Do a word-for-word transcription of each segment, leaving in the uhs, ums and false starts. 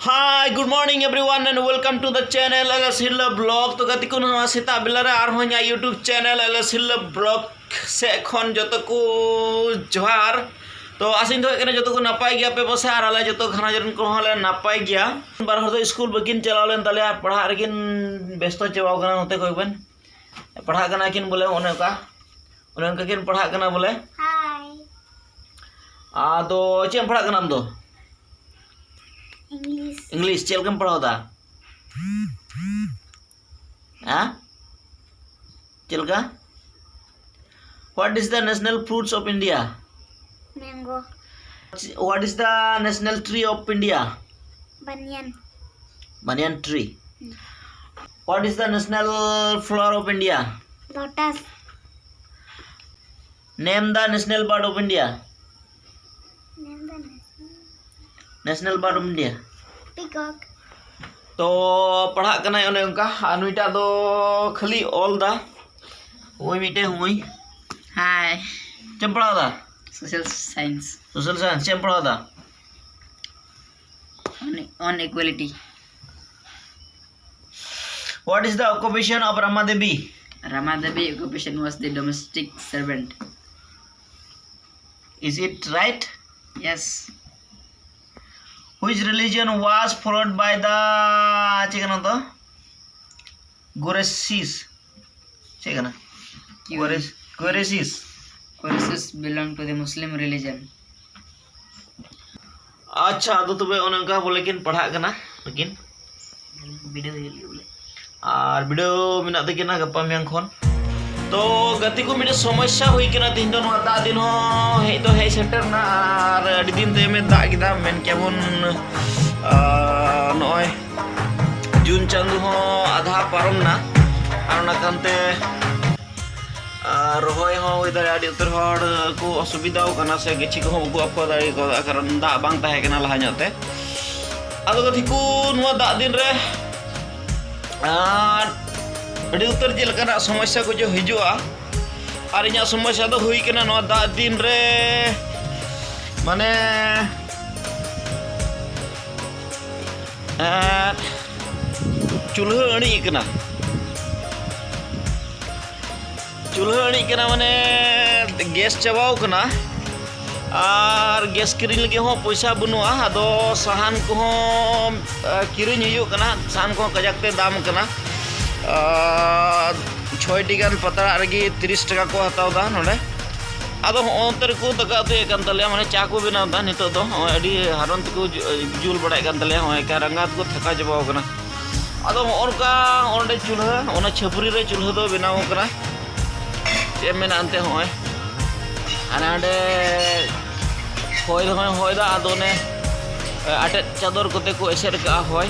Hi, good morning everyone and welcome to the channel L S Hill Vlog. ᱛᱚ ᱜᱟᱛᱮ ᱠᱚ, ᱱᱚᱣᱟ ᱥᱮᱛᱟᱜ ᱵᱮᱞᱟ ᱨᱮ ᱟᱨᱦᱚᱸ ᱤᱧᱟᱹᱜ YouTube channel L S Hill Vlog ᱥᱮᱫ ᱠᱷᱚᱱ ᱡᱚᱛᱚ ᱠᱚ ᱡᱚᱦᱟᱨ᱾ ᱛᱚ ᱟᱥᱤᱧ ᱫᱚᱦᱚᱭᱮᱫ ᱠᱟᱱᱟ ᱡᱚᱛᱚ ᱠᱚ ᱱᱟᱯᱟᱭ ᱜᱮᱭᱟ ᱯᱮ ᱯᱟᱥᱮ, ᱟᱨ ᱟᱞᱮ ᱡᱚᱛᱚ ᱜᱷᱟᱨᱚᱸᱡᱽ ᱨᱮᱱ ᱠᱚᱦᱚᱸ ᱞᱮ ᱱᱟᱯᱟᱭ ᱜᱮᱭᱟ᱾ ᱵᱟᱨ ᱦᱚᱲ ᱫᱚ ᱥᱠᱩᱞ ᱵᱟᱹᱠᱤᱱ ᱪᱟᱞᱟᱣ ᱞᱮᱱ ᱛᱟᱞᱮᱭᱟ, ᱯᱟᱲᱦᱟᱜ ᱨᱮᱠᱤᱱ ᱵᱮᱥᱛᱚ ᱪᱟᱵᱟᱣ ᱠᱟᱱᱟ᱾ ᱱᱚᱛᱮ ᱠᱚᱭ ᱵᱮᱱ, ᱯᱟᱲᱦᱟᱜ ᱠᱟᱱᱟ ᱠᱤᱱ ᱵᱚᱞᱮ, ᱚᱱᱮ ᱚᱱᱠᱟ, ᱚᱱᱮ ᱚᱱᱠᱟ ᱠᱤᱱ ᱯᱟᱲᱦᱟᱜ ᱠᱟᱱᱟ ᱵᱚᱞᱮ᱾ ᱦᱟᱭ᱾ ᱟᱫᱚ ᱪᱮᱫ ᱮᱢ ᱯᱟᱲᱦᱟᱜ ᱠᱟᱱᱟ ᱟᱢ ᱫᱚ? ᱤᱝᱞᱤᱥ᱾ ᱤᱝᱞᱤᱥ ᱪᱮᱫ ᱞᱮᱠᱟᱢ ᱯᱟᱲᱦᱟᱣ ᱫᱟ? ᱦᱮᱸ? ᱪᱮᱫ ᱞᱮᱠᱟ? What is the national fruits of India? Mango. What is the national tree of India? Banyan. Banyan tree. Hmm. What is the national flower of India? Lotus. Name the national bird of India. Name the national. National bird of India. Peacock. ᱛᱚ ᱯᱟᱲᱦᱟᱜ ᱠᱟᱱᱟᱭ ᱚᱱᱮ ᱚᱱᱠᱟ, ᱟᱨ ᱱᱩᱭᱴᱟᱜ ᱫᱚ ᱠᱷᱟᱹᱞᱤ ᱚᱞ ᱫᱟ᱾ ᱳᱭ ᱢᱤᱫᱴᱮᱱ ᱦᱩᱭ᱾ ᱦᱟᱭ᱾ ᱪᱮᱫ ᱮᱢ ᱯᱟᱲᱦᱟᱣ ᱫᱟ? Social science. Social science, ᱪᱮᱫ ᱮᱢ ᱯᱟᱲᱦᱟᱣ ᱫᱟ? On, on equality. What is the occupation of Rama Devi? Rama Devi occupation was the domestic servant. Is it right? Yes. Which religion was followed by the, ᱪᱮᱫ ᱠᱟᱱᱟ ᱛᱚ? Qurayshis. ᱪᱮᱫ ᱠᱟᱱᱟ? Quraysh, Qurayshis. Qurayshis belong to the Muslim religion. ᱟᱪᱪᱷᱟ, ᱟᱫᱚ ᱛᱚᱵᱮ ᱚᱱᱮ ᱚᱱᱠᱟ ᱵᱚᱞᱮ ᱠᱤᱱ ᱯᱟᱲᱦᱟᱜ ᱠᱟᱱᱟ ᱱᱩᱠᱤᱱ᱾ ᱵᱤᱰᱟᱹᱣ ᱦᱩᱭᱩᱜ ᱞᱟᱹᱜᱤᱫ ᱵᱚᱞᱮ᱾ ᱟᱨ ᱵᱤᱰᱟᱹᱣ ᱢᱮᱱᱟᱜ ᱛᱟᱹᱠᱤᱱᱟ ᱜᱟᱯᱟ ᱢᱮᱭᱟᱝ ᱠᱷᱚᱱ᱾ ᱛᱚ ᱜᱟᱛᱮ ᱠᱚ, ᱢᱤᱫᱴᱮᱱ ᱥᱚᱢᱚᱥᱥᱟ ᱦᱩᱭ ᱠᱟᱱᱟ ᱛᱮᱦᱮᱧ ᱫᱚ᱾ ᱱᱚᱣᱟ ᱫᱟᱜ ᱫᱤᱱ ᱦᱚᱸ ᱦᱮᱡ ᱫᱚ ᱦᱮᱡ ᱥᱮᱴᱮᱨ ᱱᱟ, ᱟᱨ ᱟᱹᱰᱤ ᱫᱤᱱ ᱛᱟᱭᱚᱢᱮ ᱫᱟᱜ ᱠᱮᱫᱟ᱾ ᱢᱮᱱ ᱠᱮᱭᱟᱵᱚᱱ, ᱟᱨ ᱱᱚᱜᱼᱚᱭ ᱡᱩᱱ ᱪᱟᱸᱫᱚ ᱦᱚᱸ ᱟᱫᱷᱟ ᱯᱟᱨᱚᱢ ᱱᱟ, ᱟᱨ ᱚᱱᱟ ᱠᱟᱱᱛᱮ ᱟᱨ ᱨᱚᱦᱚᱭ ᱦᱚᱸ ᱦᱩᱭ ᱫᱟᱲᱮᱭᱟᱜᱼᱟ, ᱟᱹᱰᱤ ᱩᱛᱟᱹᱨ ᱦᱚᱲ ᱠᱚ ᱚᱥᱩᱵᱤᱫᱷᱟᱣ ᱠᱟᱱᱟ ᱥᱮ ᱜᱟᱹᱪᱷᱤ ᱠᱚᱦᱚᱸ ᱵᱟᱠᱚ ᱟᱯᱷᱚᱨ ᱫᱟᱲᱮ ᱠᱟᱣᱫᱟ, ᱠᱟᱨᱚᱱ ᱫᱟᱜ ᱵᱟᱝ ᱛᱟᱦᱮᱸ ᱠᱟᱱᱟ ᱞᱟᱦᱟ ᱧᱚᱜ ᱛᱮ᱾ ᱟᱫᱚ ᱜᱟᱛᱮ ᱠᱚ, ᱱᱚᱣᱟ ᱫᱟᱜ ᱫᱤᱱ ᱨᱮ ᱟᱨ ᱟᱹᱰᱤ ᱩᱛᱟᱹᱨ ᱪᱮᱫ ᱞᱮᱠᱟᱱᱟᱜ ᱥᱚᱢᱚᱥᱥᱟ ᱠᱚ ᱪᱚ ᱦᱤᱡᱩᱜᱼᱟ᱾ ᱟᱨ ᱤᱧᱟᱹᱜ ᱥᱚᱢᱚᱥᱥᱟ ᱫᱚ ᱦᱩᱭ ᱠᱟᱱᱟ ᱱᱚᱣᱟ ᱫᱟᱜ ᱫᱤᱱ ᱨᱮ, ᱢᱟᱱᱮ, ᱟᱨ ᱪᱩᱞᱦᱟᱹ ᱟᱹᱬᱤᱡ ᱠᱟᱱᱟ᱾ ᱪᱩᱞᱦᱟᱹ ᱟᱹᱬᱤᱡ ᱠᱟᱱᱟ, ᱢᱟᱱᱮ ᱜᱮᱥ ᱪᱟᱵᱟᱣ ᱠᱟᱱᱟ᱾ ᱟᱨ ᱜᱮᱥ ᱠᱤᱨᱤᱧ ᱞᱟᱹᱜᱤᱫ ᱦᱚᱸ ᱯᱚᱭᱥᱟ ᱵᱟᱹᱱᱩᱜᱼᱟ᱾ ᱟᱫᱚ ᱥᱟᱦᱟᱱ ᱠᱚᱦᱚᱸ, ᱟ, ᱠᱤᱨᱤᱧ ᱦᱩᱭᱩᱜ ᱠᱟᱱᱟ᱾ ᱥᱟᱦᱟᱱ ᱠᱚᱦᱚᱸ ᱠᱟᱡᱟᱠ ᱛᱮ ᱫᱟᱢ ᱠᱟᱱᱟ᱾ ᱟᱨ ᱪᱷᱚᱭᱴᱤ ᱜᱟᱱ ᱯᱟᱛᱲᱟ ᱨᱮᱜᱮ ᱛᱤᱨᱤᱥ ᱴᱟᱠᱟ ᱠᱚ ᱦᱟᱛᱟᱣ ᱮᱫᱟ ᱱᱚᱰᱮ᱾ ᱟᱫᱚ ᱦᱚᱸᱜᱼᱚ ᱱᱚᱛᱮ ᱨᱮᱠᱚ ᱫᱟᱠᱟ ᱩᱛᱩᱭᱮᱫ ᱠᱟᱱ ᱛᱟᱞᱮᱭᱟ, ᱢᱟᱱᱮ ᱪᱟ ᱠᱚ ᱵᱮᱱᱟᱣ ᱮᱫᱟ᱾ ᱱᱤᱛᱚᱜ ᱫᱚ ᱦᱚᱸᱜᱼᱚᱭ ᱟᱹᱰᱤ ᱦᱟᱨᱚᱱ ᱛᱮᱠᱚ ᱡᱩ-, ᱡᱩᱞ ᱵᱟᱲᱟᱭᱮᱫ ᱠᱟᱱ ᱛᱟᱞᱮᱭᱟ᱾ ᱦᱚᱸᱜᱼᱚᱭ ᱮᱠᱟ ᱨᱟᱸᱜᱟᱣ ᱛᱮᱠᱚ ᱛᱷᱟᱠᱟ ᱪᱟᱵᱟᱣ ᱠᱟᱱᱟ᱾ ᱟᱫᱚ ᱦᱚᱸᱜᱼᱚ ᱱᱚᱝᱠᱟ ᱚᱸᱰᱮ ᱪᱩᱞᱦᱟᱹ, ᱚᱱᱟ ᱪᱷᱟᱹᱯᱨᱤ ᱨᱮ ᱪᱩᱞᱦᱟᱹ ᱫᱚ ᱵᱮᱱᱟᱣ ᱠᱟᱱᱟ᱾ ᱪᱮᱫ ᱮᱢ ᱢᱮᱱᱟ ᱮᱱᱛᱮ, ᱦᱚᱸᱜᱼᱚᱭ ᱦᱟᱱᱮ ᱦᱟᱸᱰᱮ ᱦᱚᱭ ᱫᱚ ᱦᱚᱭ ᱫᱟ, ᱟᱫᱚ ᱚᱱᱮ ᱟᱴᱮᱫ ᱪᱟᱫᱚᱨ ᱠᱚᱛᱮ ᱠᱚ ᱮᱥᱮᱫ ᱠᱟᱜᱼᱟ ᱦᱚᱭ᱾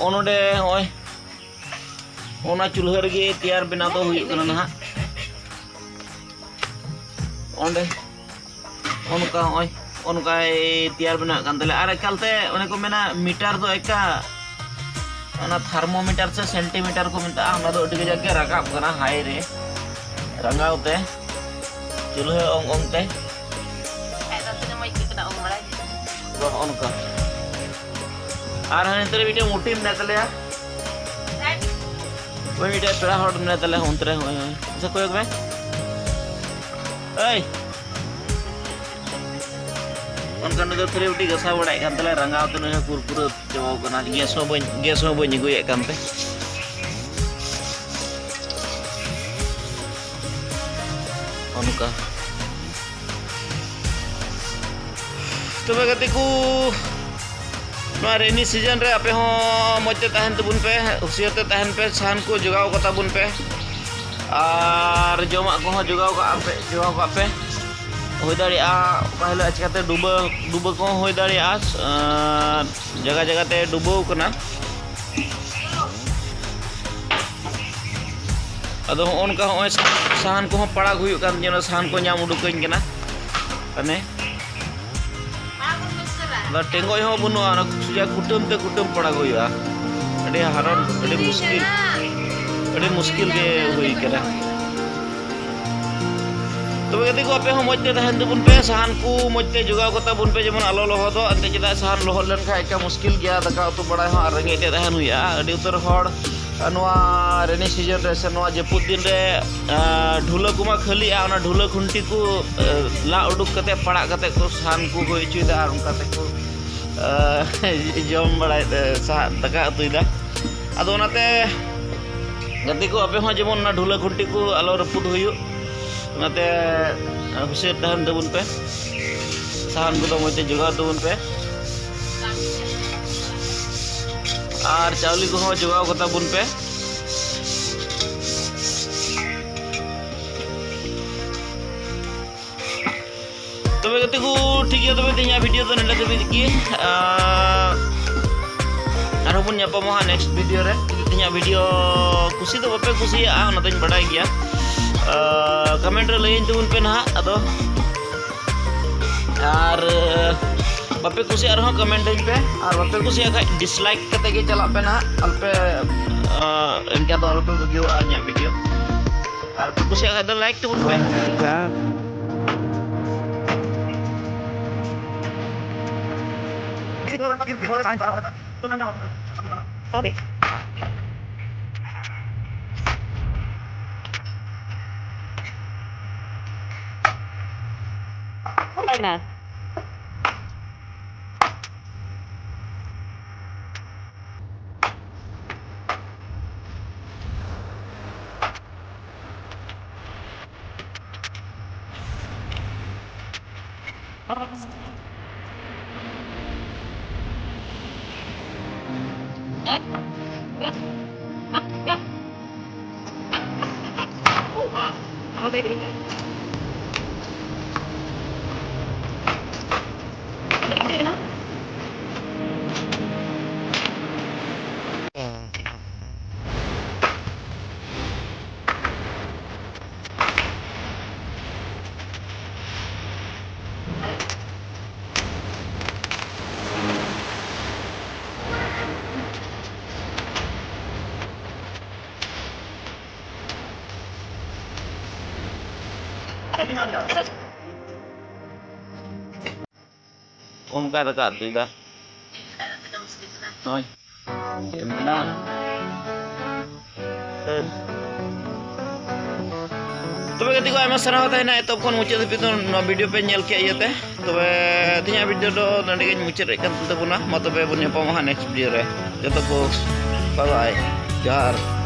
ᱚ ᱱᱚᱰᱮ ᱦᱚᱸᱜᱼᱚᱭ ᱚᱱᱟ ᱪᱩᱞᱦᱟᱹ ᱨᱮᱜᱮ ᱛᱮᱭᱟᱨ ᱵᱮᱱᱟᱣ ᱫᱚ ᱦᱩᱭᱩᱜ ᱠᱟᱱᱟ ᱱᱟᱦᱟᱜ᱾ ᱚᱸᱰᱮ ᱚᱱᱠᱟ ᱦᱚᱸᱜᱼᱚᱭ ᱚᱱᱠᱟᱭ ᱛᱮᱭᱟᱨ ᱵᱮᱱᱟᱣᱮᱫ ᱠᱟᱱ ᱛᱟᱞᱮᱭᱟ᱾ ᱟᱨ ᱮᱠᱟᱞᱛᱮ ᱚᱱᱮ ᱠᱚ ᱢᱮᱱᱟ ᱢᱤᱴᱟᱨ ᱫᱚ ᱮᱠᱟ ᱚᱱᱟ ᱛᱷᱟᱨᱢᱳᱢᱤᱴᱟᱨ ᱥᱮ ᱥᱮᱱᱴᱤᱢᱤᱴᱟᱨ ᱠᱚ ᱢᱮᱛᱟᱜᱼᱟ, ᱚᱱᱟ ᱫᱚ ᱟᱹᱰᱤ ᱠᱟᱡᱟᱠ ᱜᱮ ᱨᱟᱠᱟᱵ ᱠᱟᱱᱟ ᱦᱟᱭ ᱨᱮ ᱨᱟᱸᱜᱟᱣ ᱛᱮ ᱪᱩᱞᱦᱟᱹ ᱚᱝ ᱚᱝ ᱛᱮ᱾ ᱠᱷᱟᱡ ᱫᱚ ᱛᱤᱱᱟᱹᱜ ᱢᱚᱡᱽ ᱟᱹᱭᱠᱟᱹᱜ ᱠᱟᱱᱟ ᱚᱝ ᱵᱟᱲᱟᱭ᱾ ᱱᱚᱜᱼᱚ ᱱᱚᱝᱠᱟ᱾ ᱟᱨ ᱦᱟᱱᱮ ᱱᱚᱛᱮ ᱨᱮ ᱢᱤᱫᱴᱮᱱ ᱢᱩᱴᱷᱤ ᱢᱮᱱᱟᱭ ᱛᱟᱞᱮᱭᱟ᱾ ᱳᱭ ᱢᱤᱫᱴᱮᱡ ᱯᱮᱲᱟ ᱦᱚᱲ ᱢᱮᱱᱟᱭ ᱛᱟᱞᱮᱭᱟ ᱚᱱᱛᱮ ᱨᱮ, ᱦᱳᱭ, ᱦᱳᱭ᱾ ᱟᱪᱪᱷᱟ, ᱠᱚᱭᱚᱜ ᱢᱮ᱾ ᱮᱭ! ᱚᱱᱠᱟ ᱱᱩᱭ ᱫᱚ ᱛᱷᱟᱹᱨᱤ ᱵᱟᱹᱴᱤ ᱜᱟᱥᱟᱣ ᱵᱟᱲᱟᱭᱮᱫ ᱠᱟᱱ ᱛᱟᱞᱮᱭᱟ, ᱨᱟᱸᱜᱟᱣ ᱛᱮ ᱱᱩᱭ ᱦᱚᱸ ᱠᱩᱨᱠᱩᱨᱟᱹ ᱪᱟᱵᱟᱣ ᱠᱟᱱᱟ᱾ ᱜᱮᱥ ᱦᱚᱸ ᱵᱟᱹᱧ, ᱜᱮᱥ ᱦᱚᱸ ᱵᱟᱹᱧ ᱟᱹᱜᱩᱭᱮᱫ ᱠᱟᱱ ᱛᱮ᱾ ᱚᱱᱠᱟ᱾ ᱛᱚᱵᱮ ᱜᱟᱛᱮ ᱠᱚ, ᱱᱚᱣᱟ ᱨᱮᱱᱤ ᱥᱤᱡᱚᱱ ᱨᱮ ᱟᱯᱮ ᱦᱚᱸ ᱢᱚᱡᱽ ᱛᱮ ᱛᱟᱦᱮᱱ ᱛᱟᱵᱚᱱ ᱯᱮ, ᱦᱩᱥᱤᱭᱟᱹᱨ ᱛᱮ ᱛᱟᱦᱮᱱ ᱯᱮ, ᱥᱟᱦᱟᱱ ᱠᱚ ᱡᱚᱜᱟᱣ ᱠᱟᱛᱟ ᱵᱚᱱ ᱯᱮ, ᱟᱨ ᱡᱚᱢᱟᱜ ᱠᱚᱦᱚᱸ ᱡᱚᱜᱟᱣ ᱠᱟᱜᱼᱟ ᱯᱮ, ᱡᱚᱜᱟᱣ ᱠᱟᱜ ᱯᱮ᱾ ᱦᱩᱭ ᱫᱟᱲᱮᱭᱟᱜᱼᱟ ᱚᱠᱟ ᱦᱤᱞᱳᱜ ᱪᱤᱠᱟᱹᱛᱮ ᱰᱩᱵᱟᱹ, ᱰᱩᱵᱟᱹ ᱠᱚᱦᱚᱸ ᱦᱩᱭ ᱫᱟᱲᱮᱭᱟᱜᱼᱟ, ᱟᱨ ᱡᱟᱭᱜᱟ ᱡᱟᱭᱜᱟ ᱛᱮ ᱰᱩᱵᱟᱹᱣ ᱠᱟᱱᱟ᱾ ᱟᱫᱚ ᱦᱚᱸᱜᱼᱚ ᱱᱚᱝᱠᱟ ᱦᱚᱸᱜᱼᱚᱭ ᱥᱟᱦᱟᱱ ᱠᱚᱦᱚᱸ ᱯᱟᱲᱟᱜ ᱦᱩᱭᱩᱜ ᱠᱟᱱ ᱜᱮᱭᱟ, ᱚᱱᱟ ᱥᱟᱦᱟᱱ ᱠᱚ ᱧᱟᱢ ᱩᱰᱩᱠᱟᱹᱧ ᱠᱟᱱᱟ᱾ ᱦᱟᱱᱮ ᱟᱫᱚ ᱴᱮᱸᱜᱚᱡ ᱦᱚᱸ ᱵᱟᱹᱱᱩᱜᱼᱟ, ᱚᱱᱟ ᱥᱚᱡᱟ ᱠᱩᱴᱟᱹᱢ ᱛᱮ ᱠᱩᱴᱟᱹᱢ ᱯᱟᱲᱟᱜ ᱦᱩᱭᱩᱜᱼᱟ᱾ ᱟᱹᱰᱤ ᱦᱟᱨᱚᱱ, ᱟᱹᱰᱤ ᱢᱩᱥᱠᱤᱞ, ᱟᱹᱰᱤ ᱢᱩᱥᱠᱤᱞ ᱜᱮ ᱦᱩᱭ ᱠᱟᱱᱟ᱾ ᱛᱚᱵᱮ ᱜᱟᱛᱮ ᱠᱚ, ᱟᱯᱮ ᱦᱚᱸ ᱢᱚᱡᱽ ᱛᱮ ᱛᱟᱦᱮᱱ ᱛᱟᱵᱚᱱ ᱯᱮ, ᱥᱟᱦᱟᱱ ᱠᱚ ᱢᱚᱡᱽ ᱛᱮ ᱡᱚᱜᱟᱣ ᱠᱟᱛᱟ ᱵᱚᱱ ᱯᱮ, ᱡᱮᱢᱚᱱ ᱟᱞᱚ ᱞᱚᱦᱚᱫᱚᱜ᱾ ᱮᱱᱛᱮ ᱪᱮᱫᱟᱜ ᱥᱟᱦᱟᱱ ᱞᱚᱦᱚᱫ ᱞᱮᱱᱠᱷᱟᱱ ᱮᱠᱟ ᱢᱩᱥᱠᱤᱞ ᱜᱮᱭᱟ, ᱫᱟᱠᱟ ᱩᱛᱩ ᱵᱟᱲᱟᱭ ᱦᱚᱸ ᱟᱨ ᱨᱮᱸᱜᱮᱡ ᱛᱮ ᱛᱟᱦᱮᱱ ᱦᱩᱭᱩᱜᱼᱟ᱾ ᱟᱹᱰᱤ ᱩᱛᱟᱹᱨ ᱦᱚᱲ ᱱᱚᱣᱟ ᱨᱮᱱᱤ ᱥᱤᱡᱚᱱ ᱨᱮ ᱥᱮ ᱱᱚᱣᱟ ᱡᱟᱹᱯᱩᱫ ᱫᱤᱱ ᱨᱮ, ᱟᱸ, ᱰᱷᱩᱞᱟᱹ ᱠᱚᱢᱟ ᱠᱷᱟᱹᱞᱤᱜᱼᱟ, ᱚᱱᱟ ᱰᱷᱩᱞᱟᱹ ᱠᱷᱩᱱᱴᱤ ᱠᱚ, ᱟᱸ, ᱞᱟ ᱩᱰᱩᱠ ᱠᱟᱛᱮ ᱯᱟᱲᱟᱜ ᱠᱟᱛᱮ ᱠᱚ ᱥᱟᱦᱟᱱ ᱠᱚ ᱦᱩᱭ ᱦᱚᱪᱚᱭᱮᱫᱟ ᱟᱨ ᱚᱱᱠᱟ ᱛᱮᱠᱚ, ᱟᱸ, ᱡᱚᱢ ᱵᱟᱲᱟᱭᱮᱫ, ᱥᱟᱦᱟᱱ ᱫᱟᱠᱟ ᱩᱛᱩᱭᱮᱫᱟ᱾ ᱟᱫᱚ ᱚᱱᱟᱛᱮ ᱜᱟᱛᱮ ᱠᱚ, ᱟᱯᱮ ᱦᱚᱸ ᱡᱮᱢᱚᱱ ᱚᱱᱟ ᱰᱷᱩᱞᱟᱹ ᱠᱷᱩᱱᱴᱤ ᱠᱚ ᱟᱞᱚ ᱨᱟᱹᱯᱩᱫ ᱦᱩᱭᱩᱜ, ᱚᱱᱟᱛᱮ ᱦᱩᱥᱤᱭᱟᱹᱨ ᱛᱟᱦᱮᱱ ᱛᱟᱵᱚᱱ ᱯᱮ᱾ ᱥᱟᱦᱟᱱ ᱠᱚᱫᱚ ᱢᱚᱡᱽ ᱛᱮ ᱡᱚᱜᱟᱣ ᱛᱟᱵᱚᱱ ᱯᱮ ᱟᱨ ᱪᱟᱣᱞᱮ ᱠᱚᱦᱚᱸ ᱡᱚᱜᱟᱣ ᱠᱟᱛᱟ ᱵᱚᱱ ᱯᱮ᱾ ᱛᱚᱵᱮ ᱜᱟᱛᱮ ᱠᱚ, ᱴᱷᱤᱠ ᱜᱮᱭᱟ, ᱛᱚᱵᱮ ᱛᱮᱦᱮᱧᱟᱜ ᱵᱷᱤᱰᱤᱭᱳ ᱫᱚ ᱱᱚᱰᱮ ᱫᱷᱟᱹᱵᱤᱡ ᱜᱮ᱾ ᱟᱨ ᱟᱨᱦᱚᱸ ᱵᱚᱱ ᱧᱟᱯᱟᱢᱚᱜᱼᱟ ᱱᱮᱠᱥᱴ ᱵᱷᱤᱰᱤᱭᱳ ᱨᱮ᱾ ᱛᱮᱦᱮᱧᱟᱜ ᱵᱷᱤᱰᱤᱭᱳ ᱠᱩᱥᱤ ᱫᱚ ᱵᱟᱯᱮ ᱠᱩᱥᱤᱭᱟᱜᱼᱟ, ᱚᱱᱟ ᱫᱚᱧ ᱵᱟᱰᱟᱭ ᱜᱮᱭᱟ᱾ ᱠᱚᱢᱮᱱᱴ ᱨᱮ ᱞᱟᱹᱭᱟᱹᱧ ᱛᱟᱵᱚᱱ ᱯᱮ ᱱᱟᱦᱟᱜ᱾ ᱟᱫᱚ ᱟᱨ ᱵᱟᱯᱮ ᱠᱩᱥᱤᱭᱟᱜ ᱨᱮᱦᱚᱸ ᱠᱚᱢᱮᱱᱴ ᱟᱹᱧ ᱯᱮ, ᱟᱨ ᱵᱟᱯᱮ ᱠᱩᱥᱤᱭᱟᱜ ᱠᱷᱟᱡ ᱰᱤᱥᱞᱟᱭᱤᱠ ᱠᱟᱛᱮ ᱜᱮ ᱪᱟᱞᱟᱜ ᱯᱮ ᱱᱟᱦᱟᱜ᱾ ᱟᱞᱯᱮ, ᱮᱱᱠᱟ ᱫᱚ ᱟᱞᱚᱯᱮ ᱵᱟᱹᱜᱤᱭᱟᱜᱼᱟ ᱤᱧᱟᱹᱜ ᱵᱷᱤᱰᱤᱭᱳ᱾ ᱟᱨ ᱯᱮ ᱠᱩᱥᱤᱭᱟᱜ ᱠᱷᱟᱡ ᱫᱚ ᱞᱟᱭᱤᱠ ᱛᱟᱵᱚᱱ ᱯᱮ᱾ ᱚᱱᱠᱟ ᱫᱟᱠᱟ ᱩᱛᱩᱭᱮᱫᱟ᱾ ᱱᱚᱜᱼᱚᱭ᱾ ᱪᱮᱫ ᱮᱢ ᱢᱮᱱᱟ? ᱛᱚᱵᱮ ᱜᱟᱛᱮ ᱠᱚ, ᱟᱭᱢᱟ ᱥᱟᱨᱦᱟᱣ ᱛᱟᱦᱮᱱᱟ ᱮᱛᱚᱦᱚᱵ ᱠᱷᱚᱱ ᱢᱩᱪᱟᱹᱫ ᱫᱷᱟᱹᱵᱤᱡ ᱫᱚ ᱱᱚᱣᱟ ᱵᱷᱤᱰᱤᱭᱳ ᱯᱮ ᱧᱮᱞ ᱠᱮᱫ ᱤᱭᱟᱹᱛᱮ᱾ ᱛᱚᱵᱮ ᱛᱮᱦᱮᱧᱟᱜ ᱵᱷᱤᱰᱤᱭᱳ ᱫᱚ ᱱᱚᱸᱰᱮ ᱜᱮᱧ ᱢᱩᱪᱟᱹᱫ ᱮᱫ ᱠᱟᱱ ᱛᱟᱵᱚᱱᱟ᱾ ᱢᱟ ᱛᱚᱵᱮ ᱵᱚᱱ ᱧᱟᱯᱟᱢᱚᱜᱼᱟ ᱦᱟᱸᱜ ᱱᱮᱠᱥᱴ ᱵᱷᱤᱰᱤᱭᱳ ᱨᱮ᱾ ᱡᱚᱛᱚ ᱠᱚ ᱵᱟᱭ ᱵᱟᱭ, ᱡᱚᱦᱟᱨ᱾